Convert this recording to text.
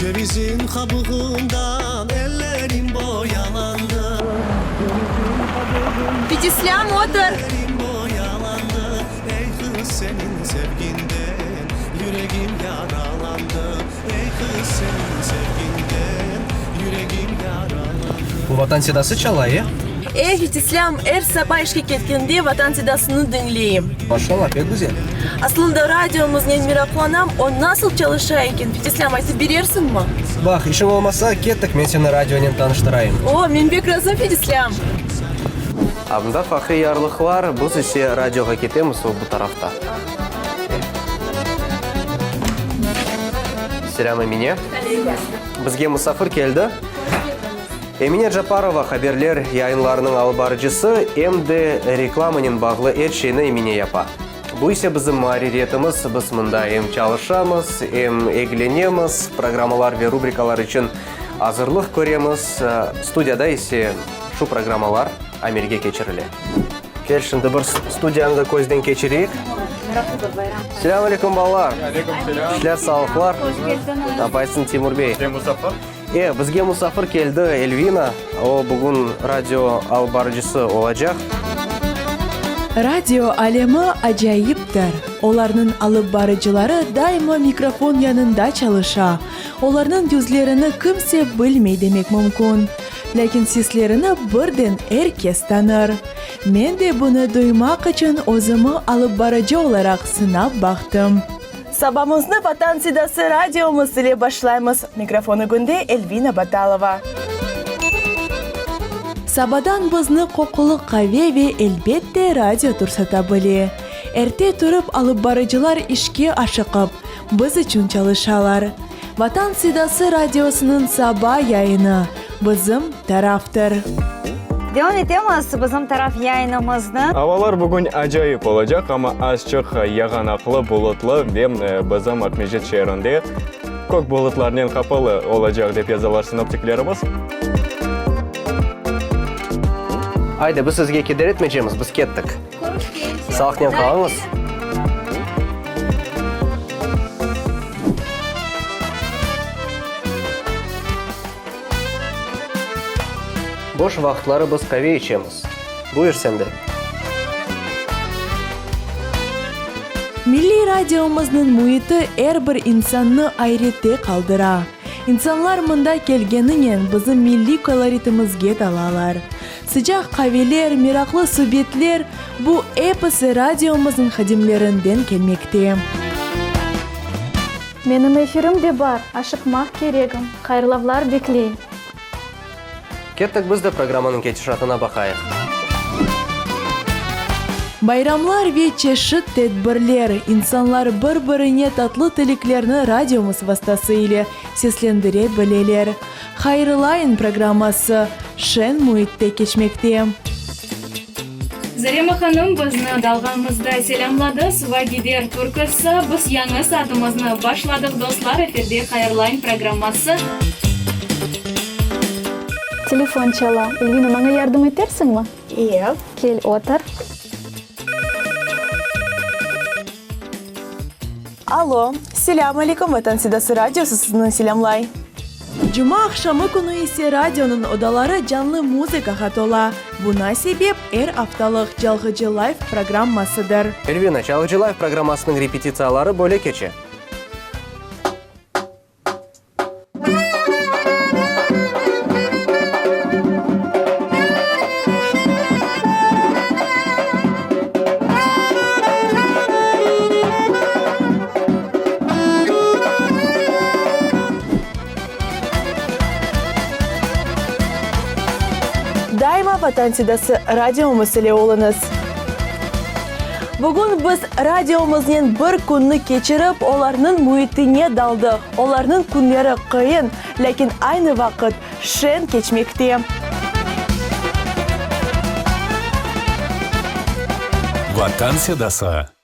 Cevizin qabığından ellerim boyalandı. Cevizin qabığından Fetislâm, otur! ellerim boyalandı. Ey qız, seniñ sevginden yüregim yaralandı. Ey qız, seniñ sevginden yüregim yaralandı. Bu Vatan sedası çala, e? E, Fetislâm, er saba işke ketkende Vatan sedasını diñleyim. Maşallah, pek güzel. Aslında radiomıznen meraqlanam, o nasıl çalışa eken, Fetislâm, aytıp berersiñmi? Baq, işiñ olmasa, kettik, men seni radionen tanıştırayım. O, men pek razım, Fetislâm. A mında fahriy yarlıqlar, biz ise radioğa ketemiz, o bu tarafta. Selâm, Emine. Bizge musafir keldi. Emine Caparova haberler yayınlarınıñ alıp barıcısı, em de reklamanen bağlı er şeyni Emine yapa. Bu ise bizim muarririyetimiz, biz mında em çalışamız, em eglenemiz, programmalar ve rubrikalar içün azırlıq köremiz, studiyada ise şu programmalar amelge keçirile. Kel, şimdi bir studiyanı da közden keçireyik. Selâm aleyküm, balalar! İşler, sağlıqlar? Apaysıñ, Timur bey? E, bizge musafir keldi, Elvina. O, bugün radio alıp barıcısı olacaq. Radio alemi acayiptir. Olarnıñ alıp barıcıları daima mikrofon yanında çalışa. Olarnıñ yüzlerini kimse bilmey demek mümkün. Lâkin seslerini birden er kes tanır. Men de bunı duymaq içün özümi alıp barıcı olaraq sınap baqtım. Sabamıznı Vatan sedası radiomız ile başlaymız. Mikrofon ögünde Elvina Batalova. Sabadan bizni qoqulı qave ve, elbette, radio tursata bile. Erte turıp alıp barıcılar işke aşıqıp, biz içün çalışalar. Vatan sedası radiosınıñ saba yayını, Bizim taraftır. Devam etemiz Bizim taraf yayınımıznı. Avalar bugün acayip olacaq, amma azçıq yağanaqlı, bulutlı ve bizim Aqmescit şeerinde kök bulutlarnen qapalı olacaq, dep yazalar sinoptiklerimiz. Aydı, biz sizge keder etmeycemiz, biz kettik. Sağlıqnen qalıñız. Boş vaqıtları biz qave içemiz. Buyur sen de. Milliy radiomıznıñ müiti er bir insannı ayrette qaldıra. İnsanlar mında kelgeninen bizim milliy koloritimizge dalalar. Sıcaq qaveler, meraqlı subetler, bu episi radiomıznıñ hadimlerinden kelmekte. Menim efirim de bar, aşıqmaq keregim, hayırlavlar bekley. Kettik biz de programmanıñ ketişatına baqayıq. Bayramlar ve çeşit tedbirler, insanlar bir-birine tatlı tileklerni radiomız vastası ile seslendire bileler. Hayırlayın programması şeñ müitte keçmekte. Zarema hanım bizni dalğamızda selâmladı, Suva gider türküsi, biz yañı saatımıznı başladıq, dostlar, efirde Hayırlayın programması. Telefon çala. Elvina, maña yardım etersiñmi? E. Kel, otur. Allo, selâm aleyküm, Vatan Sedası radiosı sizni selâmlay. Cuma aqşamı künü ise radionıñ odaları canlı muzıkağa tola. Buna sebep er aftalıq Çalğıcı Live programmasıdır. Elvina, Çalğıcı Live programmasınıñ repetitsiyaları böyle keçe. Daima Vatan Sedası radiomız ile oluñız! Bugün biz radiomıznen bir künni keçirip, olarnıñ müitine daldıq. Olarnıñ künleri qıyın, lâkin aynı vaqıt şeñ keçmekte. Vatan Sedası.